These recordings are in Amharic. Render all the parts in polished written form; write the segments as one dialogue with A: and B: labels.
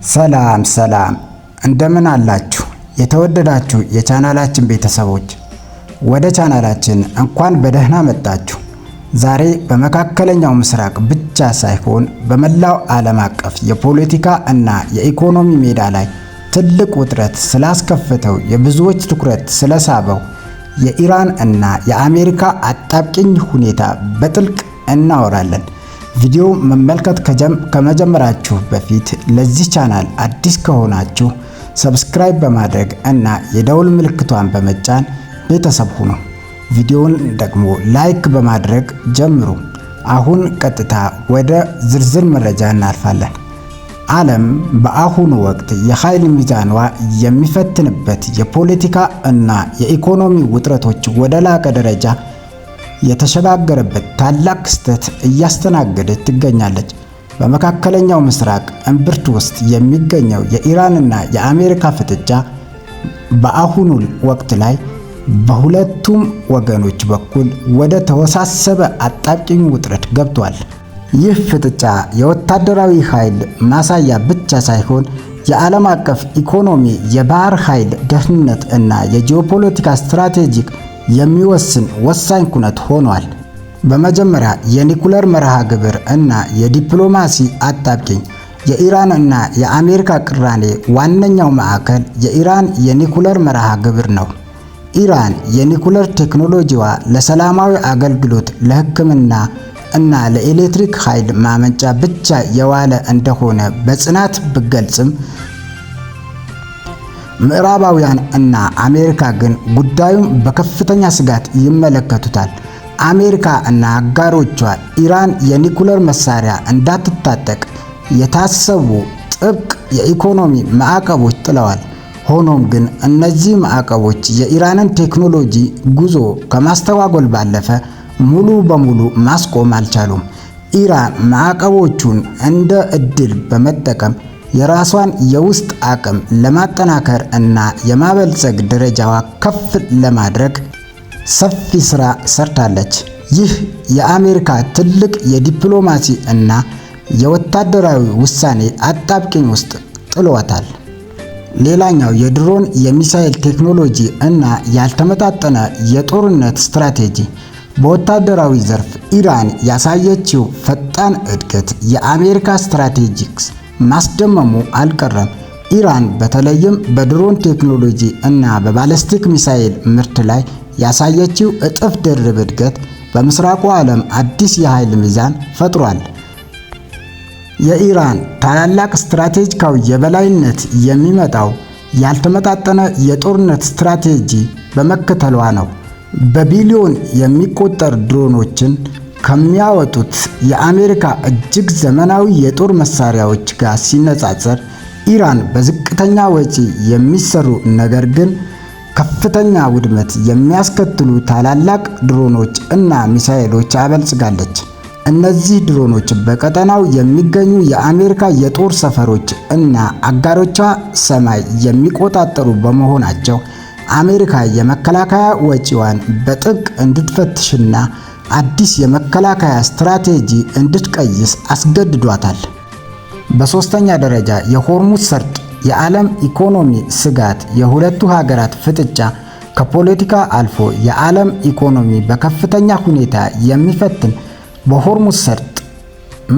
A: ሰላም ሰላም፣ እንደምን አላችሁ? የተወደዳችሁ የቻናላችን ቤተሰቦች፣ ወደ ቻናላችን እንኳን በደህና መጣችሁ። ዛሬ በመካከለኛው ምስራቅ ብቻ ሳይሆን በመላው ዓለም አቀፍ የፖለቲካ እና የኢኮኖሚ ሜዳ ላይ ትልቅ ውጥረት ስላስከፈተው፣ የብዙዎች ትኩረት ስለሳበው የኢራን እና የአሜሪካ አጣብቂኝ ሁኔታ በጥልቅ እናወራለን። ቪዲዮ መመልከት ከመጀመራችሁ በፊት ለዚህ ቻናል አዲስ ከሆናችሁ subscribe በማድረግ እና የደውል ምልክቷን በመጫን ቤተሰብ ሁኑ። ቪዲዮውን ደግሞ like በማድረግ ጀምሩ። አሁን ቀጥታ ወደ ዝርዝር መረጃ እናልፋለን። ዓለም በአሁኑ ወቅት የኃይል ሚዛኗ የሚፈትንበት፣ የፖለቲካ እና የኢኮኖሚ ውጥረቶች ወደ ላቀ ደረጃ የተሸጋገረበት ታላቅ ክስተት እያስተናገደች ትገኛለች። በመካከለኛው ምስራቅ እምብርት ውስጥ የሚገኘው የኢራንና የአሜሪካ ፍጥጫ በአሁኑ ወቅት ላይ በሁለቱም ወገኖች በኩል ወደ ተወሳሰበ አጣብቂኝ ውጥረት ገብቷል። ይህ ፍጥጫ የወታደራዊ ኃይል ማሳያ ብቻ ሳይሆን የዓለም አቀፍ ኢኮኖሚ፣ የባህር ኃይል ደህንነት እና የጂኦፖለቲካ ስትራቴጂክ የሚወስን ወሳኝ ኩነት ሆኗል። በመጀመሪያ የኒኩለር መርሃ ግብር እና የዲፕሎማሲ አጣብቂኝ። የኢራን እና የአሜሪካ ቅራኔ ዋነኛው ማዕከል የኢራን የኒኩለር መርሃ ግብር ነው። ኢራን የኒኩለር ቴክኖሎጂዋ ለሰላማዊ አገልግሎት፣ ለሕክምና እና ለኤሌክትሪክ ኃይል ማመንጫ ብቻ የዋለ እንደሆነ በጽናት ብገልጽም፣ ምዕራባውያን እና አሜሪካ ግን ጉዳዩን በከፍተኛ ስጋት ይመለከቱታል። አሜሪካ እና አጋሮቿ ኢራን የኒኩለር መሳሪያ እንዳትታጠቅ የታሰቡ ጥብቅ የኢኮኖሚ ማዕቀቦች ጥለዋል። ሆኖም ግን እነዚህ ማዕቀቦች የኢራንን ቴክኖሎጂ ጉዞ ከማስተጓጎል ባለፈ ሙሉ በሙሉ ማስቆም አልቻሉም። ኢራን ማዕቀቦቹን እንደ ዕድል በመጠቀም የራሷን የውስጥ አቅም ለማጠናከር እና የማበልጸግ ደረጃዋ ከፍ ለማድረግ ሰፊ ስራ ሰርታለች። ይህ የአሜሪካ ትልቅ የዲፕሎማሲ እና የወታደራዊ ውሳኔ አጣብቂኝ ውስጥ ጥሏታል። ሌላኛው የድሮን፣ የሚሳኤል ቴክኖሎጂ እና ያልተመጣጠነ የጦርነት ስትራቴጂ። በወታደራዊ ዘርፍ ኢራን ያሳየችው ፈጣን እድገት የአሜሪካ ስትራቴጂክስ ማስደመሙ አልቀረም። ኢራን በተለይም በድሮን ቴክኖሎጂ እና በባለስቲክ ሚሳኤል ምርት ላይ ያሳየችው እጥፍ ድርብ እድገት በምስራቁ ዓለም አዲስ የኃይል ሚዛን ፈጥሯል። የኢራን ታላላቅ ስትራቴጂካዊ የበላይነት የሚመጣው ያልተመጣጠነ የጦርነት ስትራቴጂ በመከተሏ ነው። በቢሊዮን የሚቆጠር ድሮኖችን ከሚያወጡት የአሜሪካ እጅግ ዘመናዊ የጦር መሳሪያዎች ጋር ሲነጻጸር፣ ኢራን በዝቅተኛ ወጪ የሚሰሩ ነገር ግን ከፍተኛ ውድመት የሚያስከትሉ ታላላቅ ድሮኖች እና ሚሳኤሎች አበልጽጋለች። እነዚህ ድሮኖች በቀጠናው የሚገኙ የአሜሪካ የጦር ሰፈሮች እና አጋሮቿ ሰማይ የሚቆጣጠሩ በመሆናቸው አሜሪካ የመከላከያ ወጪዋን በጥብቅ እንድትፈትሽና አዲስ የመከላከያ ስትራቴጂ እንድትቀይስ አስገድዷታል። በሶስተኛ ደረጃ የሆርሙዝ ሰርጥ የዓለም ኢኮኖሚ ስጋት። የሁለቱ ሀገራት ፍጥጫ ከፖለቲካ አልፎ የዓለም ኢኮኖሚ በከፍተኛ ሁኔታ የሚፈትን በሆርሙዝ ሰርጥ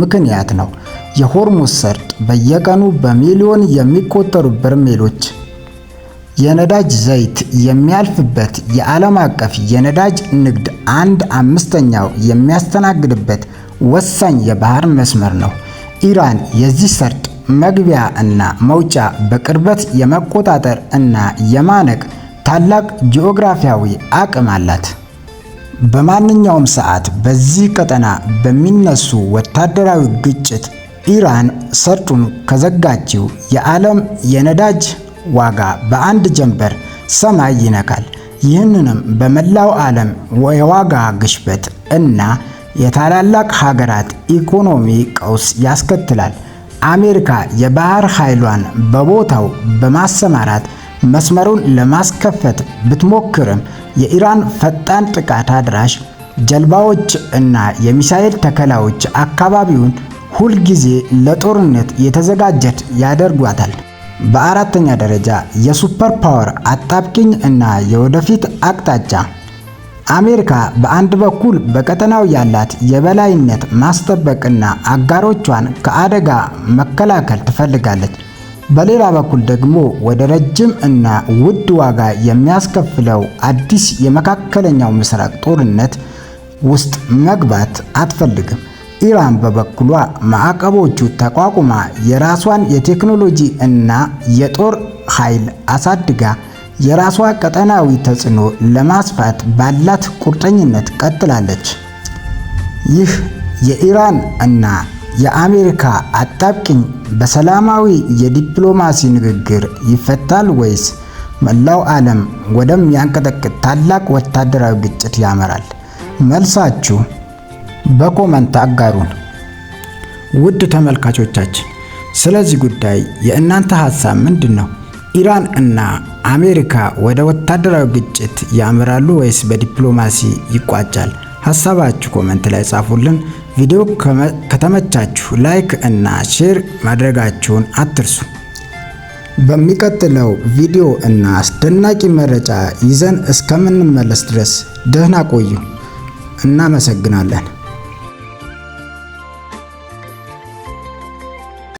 A: ምክንያት ነው። የሆርሙዝ ሰርጥ በየቀኑ በሚሊዮን የሚቆጠሩ በርሜሎች የነዳጅ ዘይት የሚያልፍበት፣ የዓለም አቀፍ የነዳጅ ንግድ አንድ አምስተኛው የሚያስተናግድበት ወሳኝ የባህር መስመር ነው። ኢራን የዚህ ሰርጥ መግቢያ እና መውጫ በቅርበት የመቆጣጠር እና የማነቅ ታላቅ ጂኦግራፊያዊ አቅም አላት። በማንኛውም ሰዓት በዚህ ቀጠና በሚነሱ ወታደራዊ ግጭት ኢራን ሰርጡን ከዘጋችው የዓለም የነዳጅ ዋጋ በአንድ ጀንበር ሰማይ ይነካል። ይህንንም በመላው ዓለም የዋጋ ግሽበት እና የታላላቅ ሀገራት ኢኮኖሚ ቀውስ ያስከትላል። አሜሪካ የባህር ኃይሏን በቦታው በማሰማራት መስመሩን ለማስከፈት ብትሞክርም፣ የኢራን ፈጣን ጥቃት አድራሽ ጀልባዎች እና የሚሳኤል ተከላዎች አካባቢውን ሁልጊዜ ለጦርነት የተዘጋጀች ያደርጓታል። በአራተኛ ደረጃ የ super power አጣብቂኝ እና የወደፊት አቅጣጫ። አሜሪካ በአንድ በኩል በቀጠናው ያላት የበላይነት ማስጠበቅና አጋሮቿን ከአደጋ መከላከል ትፈልጋለች። በሌላ በኩል ደግሞ ወደ ረጅም እና ውድ ዋጋ የሚያስከፍለው አዲስ የመካከለኛው ምስራቅ ጦርነት ውስጥ መግባት አትፈልግም። ኢራን በበኩሏ ማዕቀቦቹ ተቋቁማ የራሷን የቴክኖሎጂ እና የጦር ኃይል አሳድጋ የራሷ ቀጠናዊ ተጽዕኖ ለማስፋት ባላት ቁርጠኝነት ቀጥላለች። ይህ የኢራን እና የአሜሪካ አጣብቂኝ በሰላማዊ የዲፕሎማሲ ንግግር ይፈታል ወይስ መላው ዓለም ወደሚያንቀጠቅጥ ታላቅ ወታደራዊ ግጭት ያመራል? መልሳችሁ በ comment አጋሩን። ውድ ተመልካቾቻችን፣ ስለዚህ ጉዳይ የእናንተ ሀሳብ ምንድን ነው? ኢራን እና አሜሪካ ወደ ወታደራዊ ግጭት ያመራሉ ወይስ በዲፕሎማሲ ይቋጫል? ሀሳባችሁ comment ላይ ጻፉልን። ቪዲዮ ከተመቻችሁ like እና share ማድረጋችሁን አትርሱ። በሚቀጥለው ቪዲዮ እና አስደናቂ መረጃ ይዘን እስከምንመለስ ድረስ ደህና ቆዩ። እናመሰግናለን።